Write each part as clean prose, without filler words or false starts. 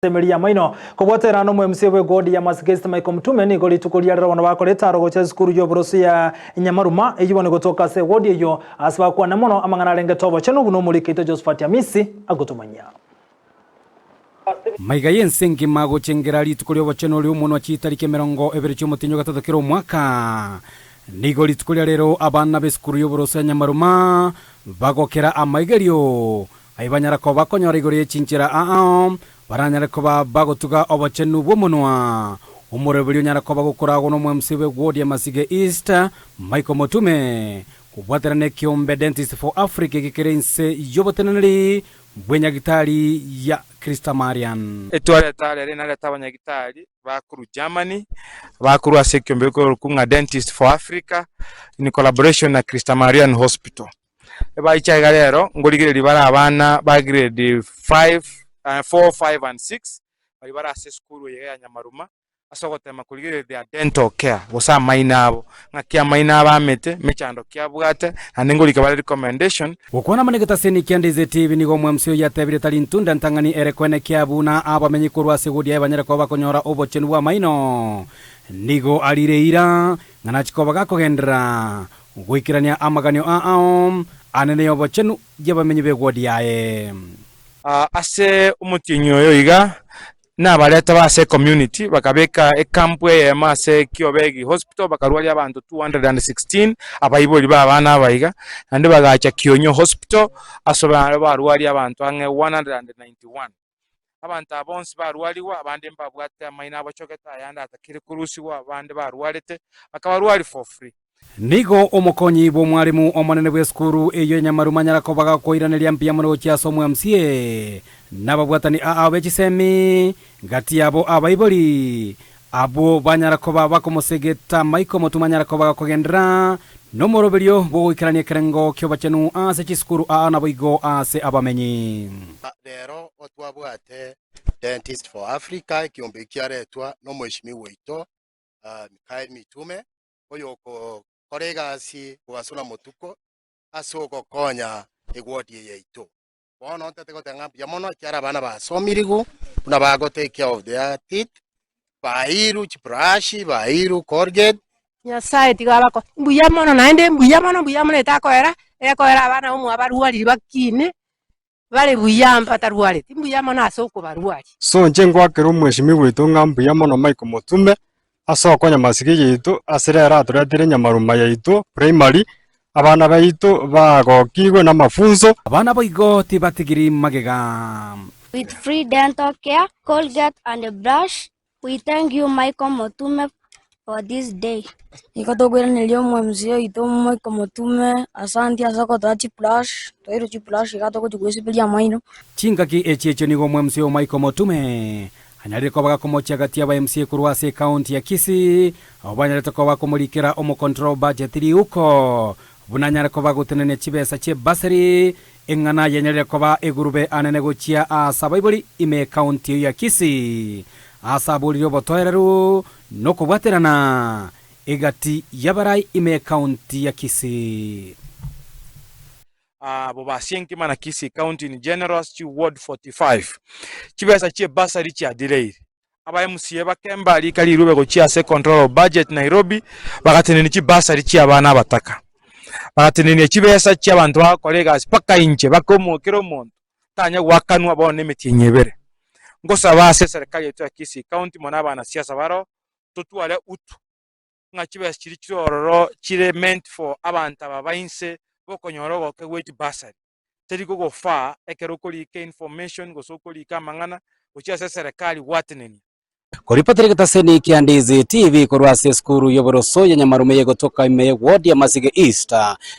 Emeri y'amaino kobwatera n'omoMCA bw'eward ya Masigest Michael Mtume nigo rituko ria rero bono bakora etaro gocha esukuru y'oboroso ya Nyamaruma eyio bono egotoka ase eward eyio ase bakwane mono amang'ana arengete obochenu buna omoriki oito Josephat Amisi agotomanyia. Maiga y'ense engima gochengera rituko ri'obochenu ri'omonwa chitariki 20 chi'omotienyi o gatato kera omwaka. Nigo rituko ria rero abana b'esukuru y'oboroso ya Nyamaruma bagokera amaigerio Aye banyara koba bakonyora igoro ye chinchera aa, baranyare koba bagotuga obochenu bw'omonwa. Omoroberi onyare koba gokoragwa n'omwemc bwe ward ya Masige East, Michael Motume, kobwaterana ekiombe Dentist for Africa eke kere inse y'oboteneneri bw'enyagitari ya Christamarian. Etwareta rero inarete abanyagitari bakorwa Germany, bakorwa ase ekiombe gekorokwa ng'a Dentist for Africa in collaboration na Christamarian Hospital. Ebaicha iga rero nkorigereria bare abana ba grade 5, 4, 5 and 6 baria bare ase esukuru eye ya Nyamaruma ase ogotema korigereria their dental care gose amaino abo, ng'aki amaino abo amete, mechando ki abwate, naende nkorika bare recommendation. Gokwana amo negetaseni kia Ndizi TV nigo omwemsi oyio atebire tari ntunda ntang'ani ere koenekia buna abamenyi korwa ase egudi yaye banyare koba bakonyora obochenu bw'amaino. Nigo arire eira ng'a nachie koba gakogenderera Goikerania amaganio ao anene y'obochenu y'abamenyi b'egwodi yaye. Ase omotienyi oyo iga nabareta base ecommunity bakabeka ecamp eyemo ase Kiobegi Hospital bakarwaria abanto 216 abaibori ba abana aba iga, naende bagacha Kionyo Hospital ase barwaria abanto ang'e 191. Abanto aba bonsi barwarigwe, abande mbabwate amaino abochogete, ayande atakire korusigwa, abande barwarete, bakabarwaria for free. Nigo omokonyi bw'omwalimu omonene bw'esukuru eyio ya Nyamaruma anyara koba gakoiraneria mbuya mono gochia ase omoMCA na ababwatani aa be chisemi gati yabo abaibori abwo banyara koba bakomosegeta Michael Motuma anyara koba gakogenderera nomoroberio bw'ogoikerania ekerengo ki'obochenu ase chisukuru aa naboigo ase abamenyi. Rero otwabwate Dentist for Africa ekiombe ekiaretwa nomoeshimiwa oito Mikael Mitume oyokokora egasi kogasura motuko ase ogokonya eward eye yaito. Bono ntete goteba ng'a mbuya mono ekiagera abana basomirigwe buna bago take care of their teeth, bairwe chibrush, bairwe colgate. Nyasaye tiga abako mbuya mono naende mbuya mono mbuya mono etakoera, ekoera abana omwa barwariri bakine, bare buya batarwareti, mbuya mono ase okobarwaria. So inche ngoakera omweshimiwa oito ng'a mbuya mono Michael Motume ase okonya masige yaito ase rero atoretire nyamaruma yaito primary, abana baito bagokigwe namafunso. Abana boigo tibatigiri magega. With free dental care, Colgate and brush, we thank you Michael Motume for this day. Nigo tokoiraneria omwemsi oito Michael Motume asanti ase ogotoa chibrush, twairwe chibrush iga togochia goesiberia amaino. Chingaki echi echio nigo omwemsi oyo Michael Motume anyarire koba gakomochia gati y'aba MCA korwa ase ecounty ya Kisii, abwo banyarete koba bakomorikera omocontrol budget riuko buna anyare koba agotenenia chibesa chie bursary eng'ana yanyarire koba egurube anene gochia ase abaibori ime ecounty eyio ya Kisii ase aboririe obotoereru nokobwaterana egati y'abarai ime ecounty ya Kisii. Bobasi enkima na Kisii County in general ase chi ward 45. Chibesa chie bursary chiadireire. Aba MCA bakemba rika rirube gochia ase Controller of Budget Nairobi bagatenenia chibursary chia abana abataka. Bagatenenia chibesa chia abanto bagokora egasi mpaka inche baka omo kera omonto tanya goakanwa bono na emetienyi ebere. Ngosaba ase eserekari yaito ya Kisii County mono abanasiasa baroo totware utu ng'a chibesa chiria chire ororo chire meant for abanto aba ba inse bokonyora ogoke gwe chibursary. Teri kogofaa ekero okorika information gose okorika amang'ana gochia ase eserekari gwatenenia. Koripotera egetaseni kia Ndizi TV korwa ase esukuru y'oboroso ya Nyamarume y'egotoka ime ye ward ya Masige East,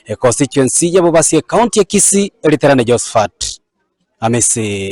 econstituency ya Bobasi ecounty ya Kisii, Eriterane Josephat Amisi.